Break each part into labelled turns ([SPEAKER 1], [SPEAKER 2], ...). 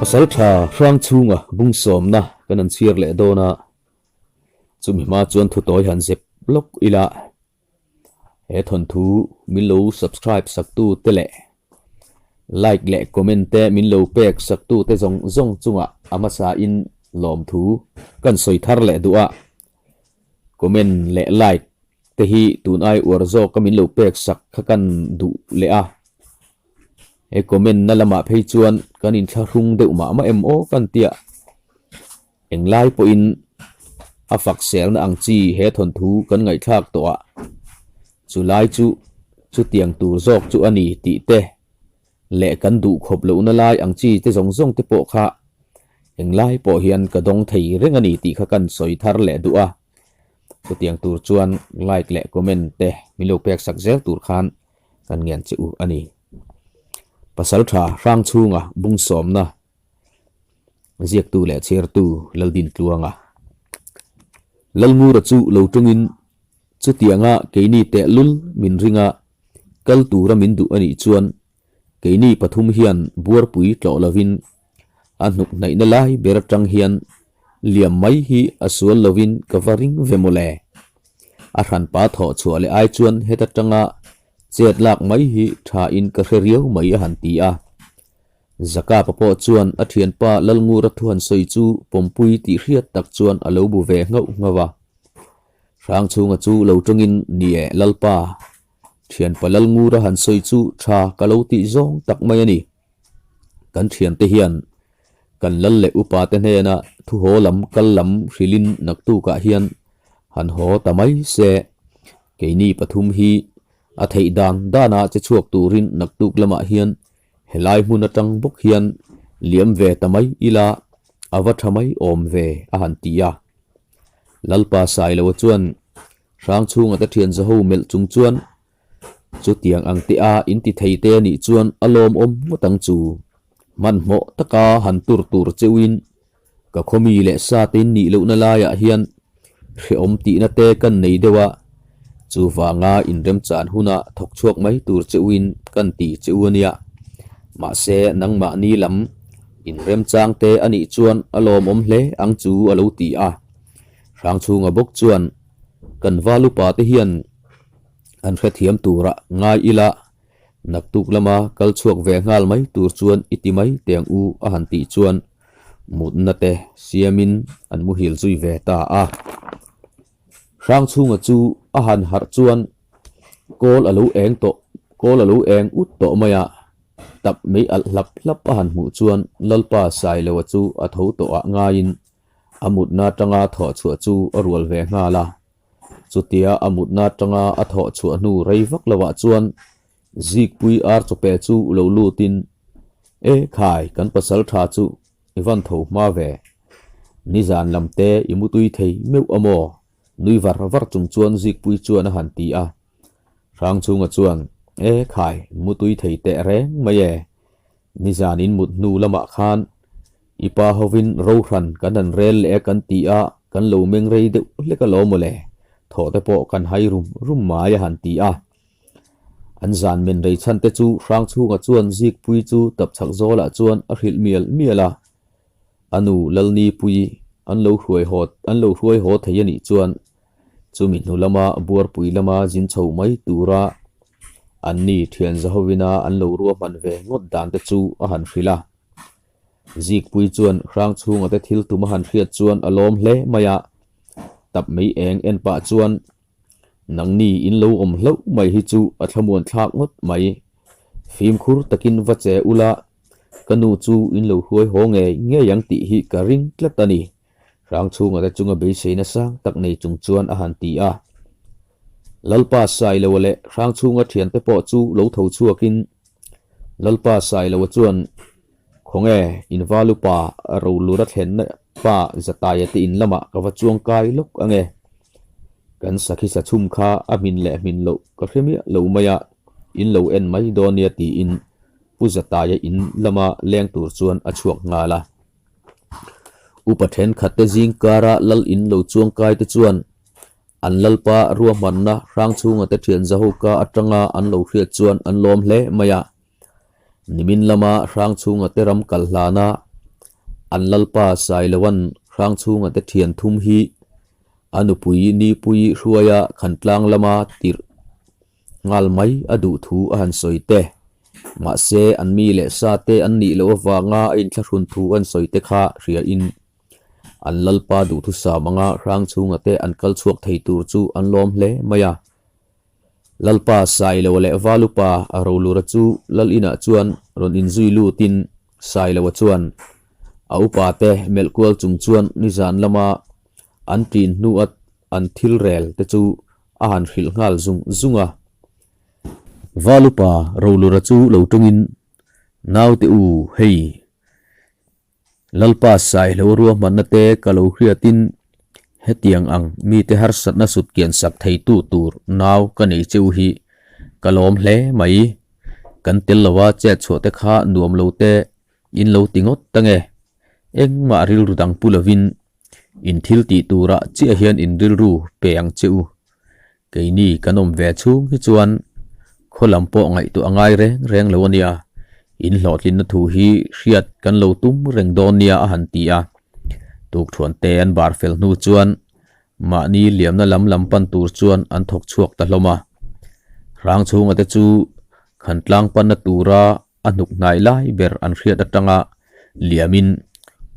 [SPEAKER 1] Pasaltha Hrangchhunga bungsawmna kan han chhiar leh dawn a, chumi hma chuan thutawi han zep lawk ila. He thawnthu min lo subscribe saktu te leh like leh comment te min lo pek saktu te zawng zawng chungah a hmasa in lawmthu kan sawi thar leh duh a. Comment leh like te hi tun ai uar zawk a min lo pek sak kha kan duh leh a. He comment na lamah phei chuan kan inthlahrung deuh mah mah em aw kan tia. Englai pawhin a fak selna ang chi he thawnthu kan ngaihthlak tawh a, chu lai chu chutiang tur zawk chu a ni tih te leh kan duh khawp lohna lai ang chi te zawng zawng te pawh kha englai pawh hian ka dawng thei reng a ni tih kha kan sawi thar leh duh a. Chutiang tur chuan like leh comment te min lo pek sak zel tur khan kan ngen che u a ni. Pasaltha Hrangchhunga bungsawmna Ziaktu leh chhiartu Laldintluanga. Lalngura chu lo tawngin chutianga keini tehlul min ringa kal tura min duh a nih chuan keini pathum hian buarpui tlawh lovin a hnuk hnaihna lai ber atang hian liam mai hi a sual lovin ka va ring ve mawle. A hranpa thawh chhuah leh ai chuan heta tanga chet lak mai hi tha in ka hre riau mai a han ti a. Zakapa pawh chuan a thianpa Lalngura thu han sawi chu pawmpui tih hriat tak chuan a lo bu ve nghauh nghauh a. Hrangchhunga chu lo tawngin ni e Lalpa, thianpa Lalngura han sawi chu tha ka lo tih zawng tak mai a ni. Kan thiante hian kan lal leh upa te hnena thu haw lam kal lam hrilhin naktukah hian han haw ta mai se, keini pathum hi a theih dan dana che chhuak turin naktuk lamah hian Helai hmun atang bawk hian liam ve ta mai ila a va tha mai awm ve a han ti a. Lalpa Sailoa chuan Hrangchhunga te thian zaho melh chung chuan chutiang ang te a in ti thei te anih chuan a lawmawm ngawt ang chu. Hmanhmawh taka han tur tur cheuhin Ka khawmi leh sa te in nih lohna laiah hian hrehawm tihna te kan nei deuh a, chuvanga inremchan huna thawk chhuak mai tur che uin kan ti che u a nia. Mahse, nangmahni lam inremchang te a nih chuan a lawmawm hle ang chu a lo ti a. Hrangchhunga bawk chuan kan valupa te hian an hrethiam turah ngai ila, Naktuk lama kal chhuak ve nghal mai tur chuan i ti mai teng u a han tih chuan mutna te siamin an muhil zui ve ta a. Hrangchhunga chu a han harh chuan kawl a lo eng tawh kawl a lo eng ut tawh mai a, tap mei alh hlap hlap a han hmuh chuan Lalpa Sailoa chu a tho tawh ah ngaiin a mutna atanga thawh chhuah chu a rual ve nghal a. Chutia a mutna atanga a thawh chhuah hnu rei vak lovah chuan Zikpui ar chawpe chu lo lutin, E khai, kan pasal tha chu i van tho hma ve. Nizan lam te i mutui thei meuh a maw? Nui var var chung chuan Zikpui chuan a han ti a. Hrangchhunga chuan, E khai, mutui thei teh reng mai e. Nizan in mut hnu lamah khan i pa hovin rohran kan han rel leh a kan ti a, kan lo meng rei deuh hlek alawm mawle, thawh te pawh kan hai rum rum mai a han ti a. An zan men rei chhan te chu Hrangchhunga chuan Zikpui chu tapchhak zawlah chuan a hrilh mial mial a, a nu Lalnipui an lo hruai haw an lo hruai haw thei a nih chuan Chumi hnu lama buarpui lama zin chho mai tura anni thian zahovina an lo ruahman ve ngawt dan te chu a han hrilh a. Zikpui chuan hrang chhunga te thil tum a han hriat chuan a lawm hle mai a, tap mei eng en pah chuan nangni in lo awm hlauh mai hi chu a thlamuan thlak ngawt mai. Fimkhur takin va che ula ka nu chu in lo hruai haw ngei ngei ang tih hi ka ring tlat a ni. Hrangchhunga te chunga beiseina sang tak nei chung chuan a han ti a. Lalpa Sailoa leh Hrangchhunga thiante pawh chu lo tho chhuakin Lalpa Sailoa chuan, Khawnge, in valupa Rolura thlenna pa Zataia te in lamah ka va chuang kai lawk ange. Kan sakhi sa chhum kha a hmin leh hmin loh ka hre miah lo mai a, in lo en mai dawn nia tiin Pu Zataia in lama leng tur chuan a chhuak nghal a. Upa thenkhatte zing kara lal in lo chuang kai te chuan an lalpa ruahmanna hrang chhunga te thian Zahoka atanga an lo hriat chuan an lawm hle mai a. Nimin lama hrang chhunga te ram kal hlana. An lalpa Sailoan Hrangchhunga te thian thum hi a nupui Nipui hruaia Khantlang lama tirh nghal mai a duh thu a han sawi te. Mahse, an mi leh sa te an nih loh avanga a inthlahrun thu an sawi te kha hriain an lalpa duhthusam anga Hrangchhunga te an kal chhuak thei tur chu an lawm hle mai a. Lalpa Sailoa leh Valupa a rolura chu Lal inah chuan rawn inzui lutin Sailoa chuan a upa te melh kual chung chuan nizan lama an ṭin hnua an thil rel te chu a han hrilh nghal zung zung a. Valupa rolura chu lo tawngin, Naute u, hei Lalpa Saihlo ruahmanna te ka lo hriatin hetiang ang mite harsatna sut kian sak theitu tur nau ka nei cheu hi ka lawm hle mai. Kan tel lova chet chhuah te kha nuam lo te in lo ti ngawt ta nge. Engmah rilru dang pu lovin in thil tih turah chiah hian in rilru pe ang che u. Keini kan awm ve chhung hi chuan khaw lam pawh ngaihtuah a ngai reng reng lo a nia, in hlawhtlinna thu hi hriat kan lo tum reng dawn nia a han ti a. Tukthuan te an bar fel hnu chuan mahni liamna lam lam pan tur chuan an thawk chhuak ta hlawm a. Hrang chhunga te chu Khantlang panna tura a hnuk hnai lai ber an hriat atanga liamin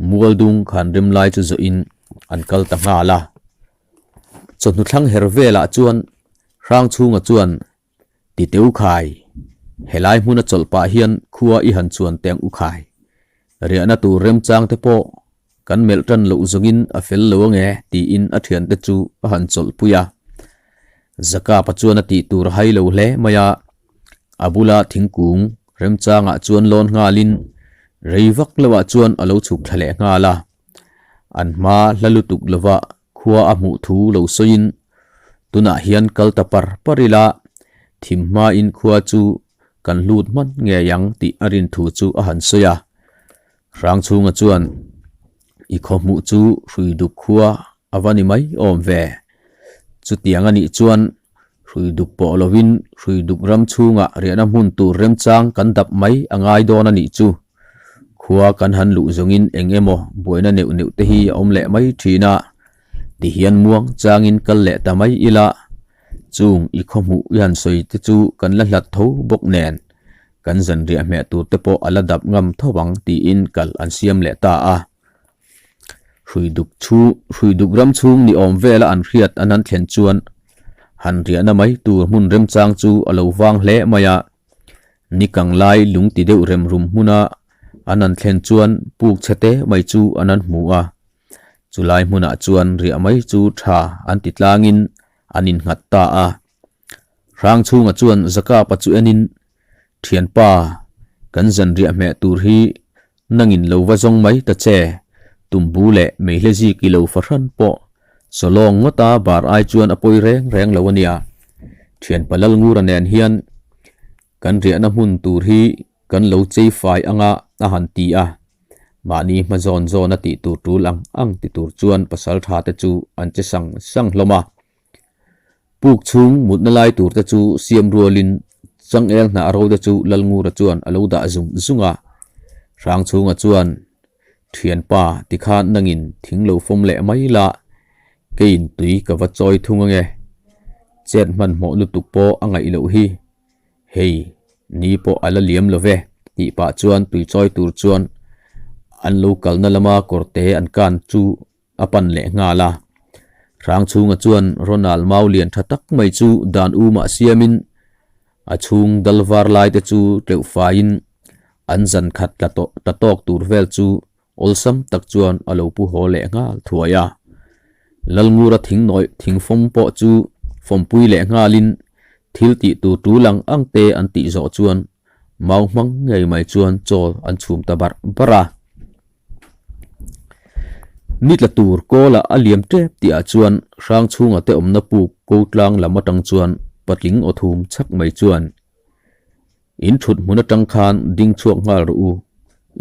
[SPEAKER 1] Mualdung khanrem lai chu zawhin an kal ta nghal a. Chawhnu thlang her velah chuan Hrangchhunga chuan Tite u khai, helai hmuna chawlh pah hian khua i han chuan teng u khai. Riahna tur remchang te pawh kan melh tan loh zawngin a fel lo ange tiin a thiante chu a han chawlh pui a. Zakapa chuan a tih tur a hai lo hle mai a, a bula thingkung remchangah chuan lawn nghalin rei vak loah chuan a lo chhuk thla leh nghal a. An hma hla lutuk lova khua a hmuh thu lo sawiin tunah hian kal ta par par ila thim hmain khua chu kan hlut hman ngei ang tih a rin thu chu a han sawi a. Hrangchhunga chuan i khaw hmuh chu hrui duk khua a va ni mai awm ve. Chutiang a nih chuan hrui duk pawh lovin hrui duk ram chhungah riahna hmun tur remchang kan dap mai a ngai dawn a nih chu. Khua kan han luh zawngin eng emaw buaina neuh neuh te hi a awm leh mai thin a, tihian muang changin kal leh ta mai ila, chung i khaw hmuh i han sawi te chu kan la hlat tho bawk nen, kan zanriah hmeh tur te pawh a la dap ngam tho ang tiin kal an siam leh ta a. Hrui duk chhung hrui duk ram chhung ni awm vela an hriat an han thlen chuan han riahna mai tur hmun remchang chu a lo vang hle mai a. Ni kang lai lung ti deuh rem rum hmuna an han thlen chuan puk chhe te mai chu an han hmu a. Chulai hmunah chuan riah mai chu tha an ti tlangin an innghat ta a. Hrangchhunga chuan Zakapa chu enin, Thianpa, kan zanriah hmeh tur hi nangin lo va zawng mai ta che, tumbu leh meihle zik i lo fahran pawh sawlawng ngawta bar ai chuan a pawi reng reng lo a nia. Thianpa Lalngura nen hian kan riahna hmun tur hi kan lo chei fai anga a han ti a, mahni hma zawn zawn a tih tur tul ang ang ti tur chuan pasal tha te chu an che sang sang hlawm a. Puk chhung mutna lai tur te chu siam rualin changel hnah ro te chu Lalngura chuan a lo dah zung zung a. Hrangchhunga chuan, Thianpa, tikhan nangin thing lo fawm leh mai la, keiin tui ka va chawi thung ange. Chet hmanhmawh lutuk pawh a ngaih loh hi. Hei, ni pawh a la liam lo ve, tih pah chuan tui chawi tur chuan an lo kalna lama kawrte an kan chu a pan leh nghal a. Hrangchhunga chuan Ronald mau lian tha tak mai chu dan umah siamin a chhung dal var lai te chu tleuh faiin an zan khat tla tawh tla tawk tur vel chu awlsam tak chuan a lo pu haw leh nghal thuai a. Lalngura thing nawih thing fawm pawh chu fawmpui leh nghalin thil tih tur tul ang ang te an tih zawh chuan mau hmang ngei mai chuan chaw an chhum ta barh barh a. Ni tla tur kawlah a liam tep tih ah chuan hrang chhunga te awmna puk ko tlang lam atang chuan patling aw thum chhak mai chuan in thut hmun atang khan ding chhuak nghal rawh u,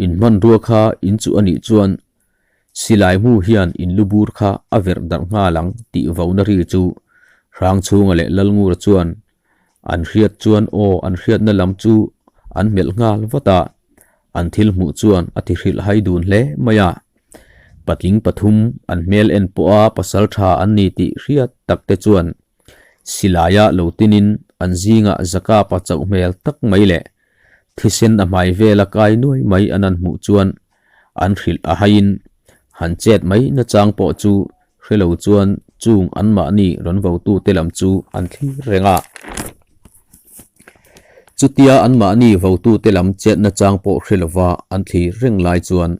[SPEAKER 1] in hmanrua kha in chuh anih chuan silai hmu hian in lu bur kha a verh darh nghal ang tih vona ri chu hrang chhunga leh Lalngura chuan An hriat chuan aw an hriatna lam chu an melh nghal vat a, an thil hmuh chuan a ti hrilh hai dun hle mai a. Patling pathum an hmel en pawha pasaltha an ni tih hriat tak te chuan silaia lo tinin an zingah Zakapa chauh hmel tak mai leh thisen a hmai vela kai nuai mai an han hmuh chuan an hrilh a haiin han chet mai nachang pawh chu hre lo chuan chung anmahni rawn votute lam chu an thlir reng a. Chutia anmahni votute lam chet nachang pawh hre lova an thlir reng lai chuan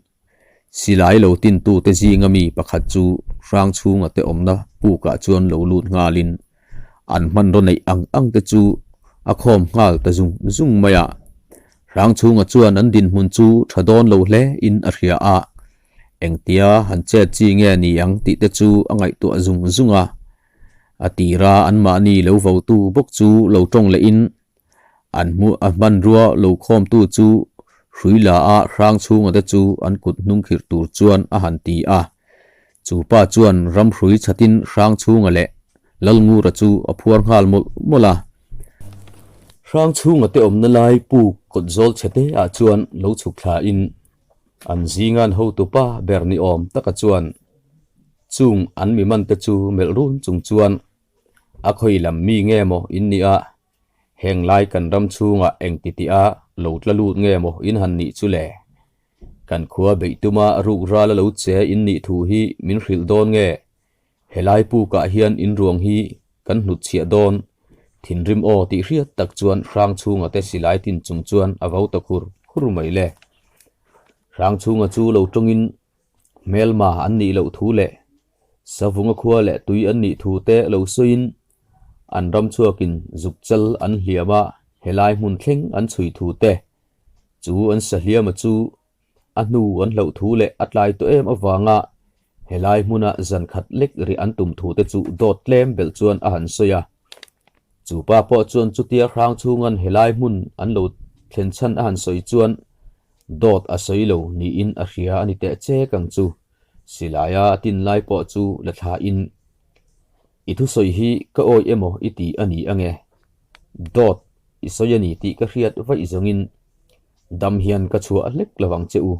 [SPEAKER 1] Silai lo tintute zinga mi pakhat chu hrang chhunga te awmna pukah chuan lo lut nghalin an hmanraw neih ang ang te chu a khawm nghal ta zung zung mai a. Hrang chhunga chuan an dinhmun chu tha dawn lo hle in a hria a, engtia han chet chi nge ni ang tih te chu a ngaihtuah zung zung a. A tira anmahni lo votu bawk chu lo tawng lehin An hmuh a hmanrua lo khawmtu chu hrui la a hrang chhunga te chu an kut hnung khirh tur chuan a han ti a. Chu pa chuan ram hrui chhatin hrang chhunga leh Lalngura chu a phuar nghal mawlh mawlh a. Hrang chhunga te awmna lai puk kawt zawl chhe te ah chuan lo chhuk thla in an zingan hotu pa ber ni awm taka chuan chung an mi man te chu melh run chung chuan A khawi lam mi nge maw in nih a? Heng lai kan ram chhungah eng ti tih a lo tla lut nge maw in han nih chu le? Kan khua beih tuma ruk ral a lo che in nih thu hi min hrilh dawn nge? Helai pukah hian in ruang hi kan hnut chhiah dawn thinrim aw tih hriat tak chuan hrang chhunga te silai tin chung chuan a vo ta khur khur mai le. Hrang chhunga chu lo tawngin hmelma an nih loh thu leh Savunga khua leh tui an nih thu te lo sawiin an ram chhuakin zuk chal an hliam a, helai hmun thleng an chhui thu te chu an sa hliama chu a hnu an hlauh thu leh a tlai tawh em avanga helai hmuna zan khat lek rih an tum thu te chu dawt tlem belh chuan a han sawi a. Chu pa pawh chuan chutia hrang chhungan helai hmun an lo thlen chhan a han sawi chuan dawt a sawi lo niin a hria a ni teh chek ang chu. Silaia a tin lai pawh chu la thlain, I thusawi hi ka awih emaw i ti a ni ange? Dawt i sawi a ni tih ka hriat vaih zawngin dam hian ka chhuah hlek lo ang che u.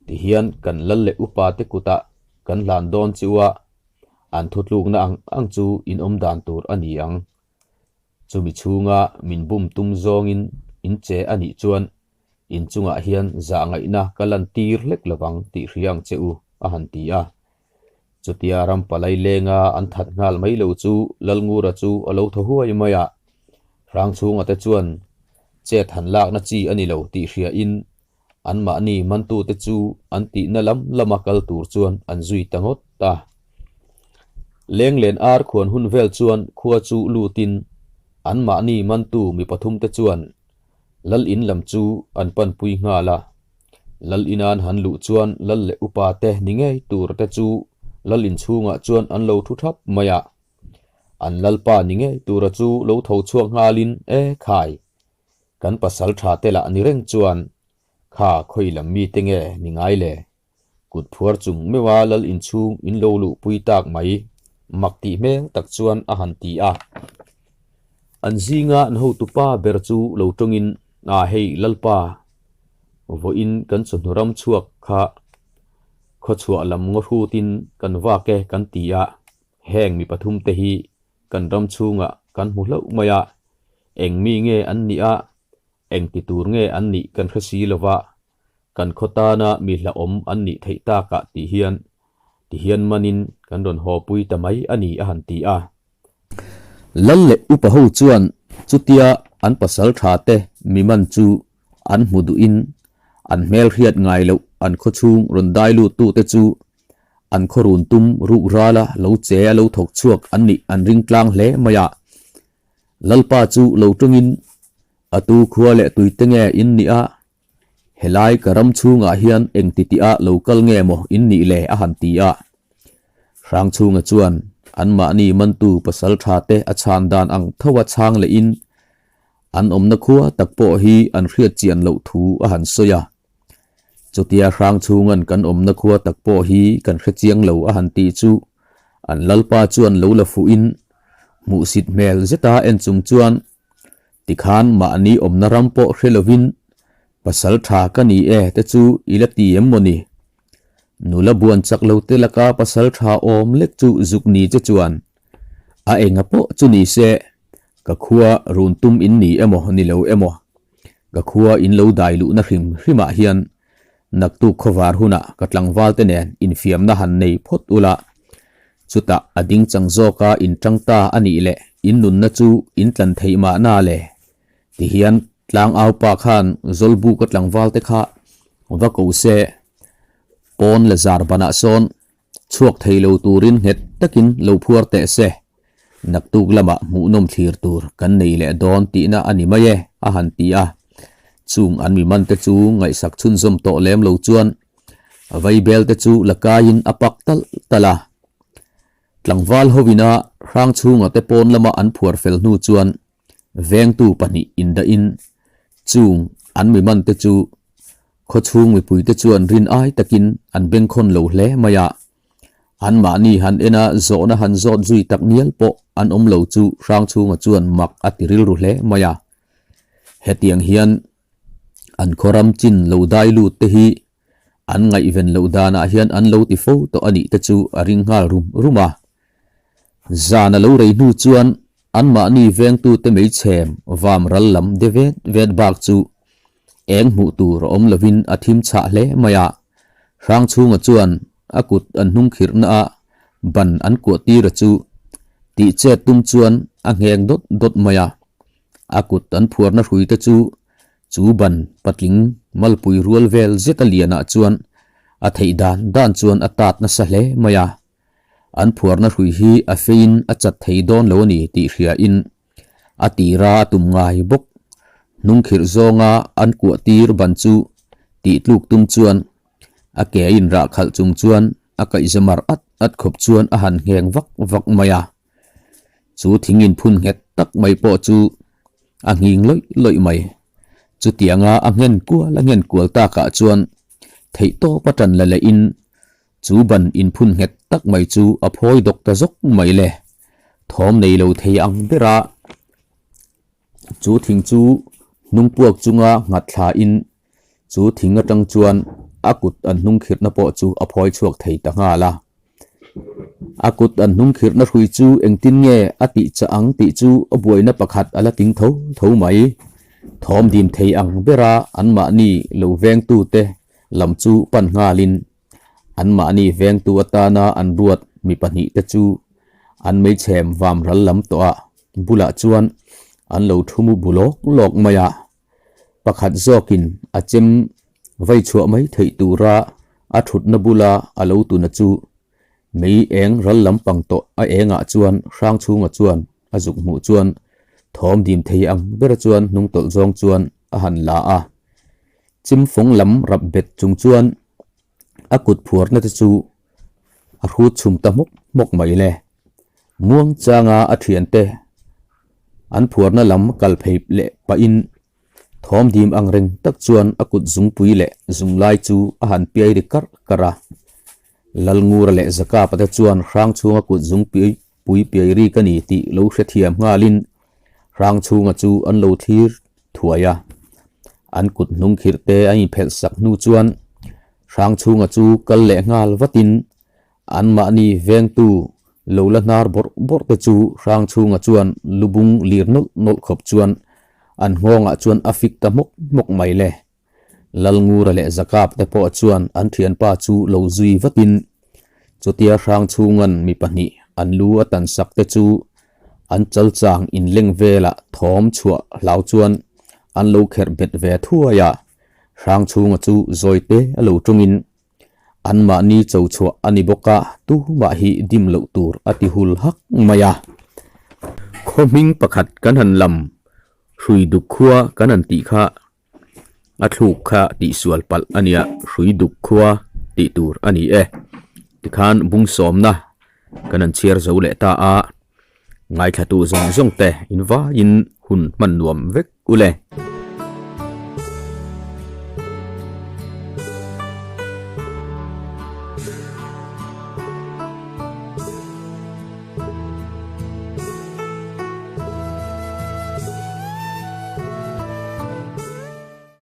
[SPEAKER 1] Tihian kan lal leh upa te kutah kan hlan dawn chu a, an thutlukna ang ang chu in awm dan tur a ni ang. Chumi chhunga min bum tum zawngin in che a nih chuan In chungah hian zah ngaihna ka lan tir hlek lovang tih hria ang che u, a han ti a. Chutia ram palai lenga an that nghal mai lo chu Lalngura chu a lo thaw huai mai a. Hrangchhunga te chuan chet han lakna chi a ni lo tih hria in anmahni mantute chu an tihna lam lama kal tur chuan an zui ta ngawt a. Lenglen ar khuan hun vel chuan khua chu lutin anmahni mantu mi pathumte chuan Lal in lam chu an panpui nghal a. Lal ina an han luh chuan lal leh upa te ni ngei tur te chu lal in chhungah chuan an lo thu thap mai a. An lalpa ni ngei tura chu lo tho chhuak nghalin e khai, kan pasal tha te lah ni reng chuan kha khawi lam mi te nge ni ngai le? Kut phuar chung meuha lal inchhung in lo luhpui tak mai mak tih hmel tak chuan a han ti a. An zinga an hotupa ber chu lo tawngin, A hei Lalpa, vawiin kan chawhnu ram chhuak kha khawchhuah lam ngaw hrutin kan vak e kan ti a, heng mi pathum te hi kan ram chhungah kan hmu hlauh mai a, eng mi nge an nih a, eng ti tur nge an nih kan hre si lova, Kan khaw tana mi hlauhawm an nih theih takah tih hian ti hian manin kan rawn haw pui ta mai a ni a han ti a. Lal leh upa ho chuan chutia an pasal tha te mi man chu an hmu duhin an hmel hriat ngai loh an khaw chhung rawn dai lut tu te chu an khaw run tum ruk rala lo che a lo thawk chhuak an nih an ring tlang hle mai a. Lalpa chu lo tawngin a tu khua leh tuite nge in nih a Helai ka ram chhungah hian eng ti tih ah lo kal nge maw in nih le a han ti a. Hrangchhunga chuan anmahni mantu pasal tha te a chhan dan ang tho a chhang leh in an awmna khua tak pawh hi an hriat chian loh thu a han sawi a. Chutia Hrangchhunga'n kan awmna khua tak pawh hi kan hre chiang lo a han tih chu an lalpa chuan lo la fuh in hmuhsit hmel zeta en chung chuan Tikhan mahni awmna ram pawh hre lovin pasal tha ka ni e te chu i la ti em maw ni? Nula buan chak lo te laka pasal tha awm lek chu zuk ni che chuan a enga pawh chu ni se, ka khua run tum in ni emaw ni lo emaw, ka khua in lo dai luhna hrim hrimah hian naktuk khawvar hunah ka tlangval te nen infiamna han nei phawt ula, chutah a ding chang zawka in tang ta a nih leh in nunna chu in tlan theih mahna le Tihian tlangau pa khan Zawlbuka tlangval te kha va ko se, pawn la zar banah sawn chhuak thei lo turin nghet takin lo phuar teh se, naktuk lamah hmuhnawm thlir tur kan nei leh dawn tihna a ni mai e, a han ti a. Chung an mi man te chu ngaihsak chhunzawm tawh lem lo chuan vaibel te chu la kaiin a pak talh talh a. Tlangval hovina hrangchhunga te pawn lama an phuar fel hnu chuan Vengtu pahnih indahin chung an mi mante chu khawchhung mipuite chuan rin ai takin an bengkhawn lo hle mai a. Anmahni han ena zawhna han zawt zui tak ngial pawh an awm lo chu Hrangchhunga chuan mak a ti rilru hle mai a. Hetiang hian an khawram chin lo dai lut te hi an ngaihven loh danah hian an lo ti fo tawh a nih te chu a ring nghal rum rum a. Zan a lo rei hnu chuan anmahni vengtute meichhem vam ral lam de vet vet bak chu eng hmuh tur a awm lovin a thim chhah hle mai a. Hrangchhunga chuan a kut an hnung khirhna a ban an kuah tir a chu tih chet tum chuan a ngheng dawt dawt mai a. A kut an phuarna hrui te chu Chu ban patling malpui rual vel zeta lianah chuan a theih dan dan chuan a tat nasa hle mai a. An phuarna hrui hi a feiin a chat thei dawn lo a ni tih hriain a tira a tum ngai bawk. Hnungkhirh zawnga an kuah tir ban chu tih tluk tum chuan a ke a inrah khalh chung chuan a kaihza mar at at khawp chuan a han ngheng vak vak mai a. Chu thing inphun nghet tak mai pawh chu a nghing lawih lawih mai. Chutianga a nghen kual a nghen kual takah chuan theihtawp a tan la lehin chu ban inphun nghet tak mai chu a phawi dawk ta zawk mai le. Thawm nei lo thei ang bera chu thing chu hnung puak chunga nghat thlain Chu thing atang chuan a kut an hnung khirhna pawh chu a phawi chhuak thei ta nghal a. A kut an hnung khirhna hrui chu engtin nge a tih chah ang tih chu a buaina pakhat a la ting tho tho mai. Thawm dim thei ang bera anmahni lo vengtute lam chu pan nghalin anmahni vengtu atana an ruat mi pahnihte chu an meichhem vam ral lam tawh a bulah chuan an lo thu mu bu lawk lawk mai a. Pakhat zawkin a chem vei chhuah mai theih tura a thutna bula a lo tuna chu mei eng ral lampang tawh a engah chuan Hrangchhunga chuan a zuk hmuh chuan thawm dim thei ang ber chuan hnung tawlh zawng chuan a han la a. Chimfawng lam rap bet chung chuan a kut phuarna te chu a hrut chhum ta hmawk hmawk mai le. Muang changa a thiante an phuarna lam kal phei leh pahin thawm dim ang reng tak chuan a kut zungpui leh zung lai chu a han piai ri karh karh a. Lalngura leh Zakapa te chuan hrang chhunga kut zungpui pui piai ri ka ni tih lo hrethiam nghalin hrang chhunga chu an lo thlir thuai a. An kut hnung khirh te an inphelh sak hnu chuan hrang chhunga chu kal leh nghal vatin Anmahni vengtu lo la hnar bawrh bawrh te chu Hrangchhunga chuan lubung lir nawlh nawlh khawp chuan an nghawngah chuan a fik ta hmawk hmawk mai le. Lalngura leh Zakap te pawh chuan an thianpa chu lo zui vatin chutia Hrangchhunga'n mi pahnih an lu a tan sak te chu an chalchang inleng velah thawm chhuah hlau chuan an lo kherh bet ve thuai a, Hrangchhunga chu zawite a lo tawngin Anmahni cho chhuah a ni bawk a, tumah hi dim loh tur a ti hul hak mai a. Khaw hming pakhat kan han lam, hrui duk khua kan han tih kha a thluk kha tihsual palh a nia, hrui duk khua tih tur a ni e. Tikhan bung sawmna kan han chhiar zo leh ta a, ngaithlatu zawng zawng te invaiin hun hman nuam vek u le.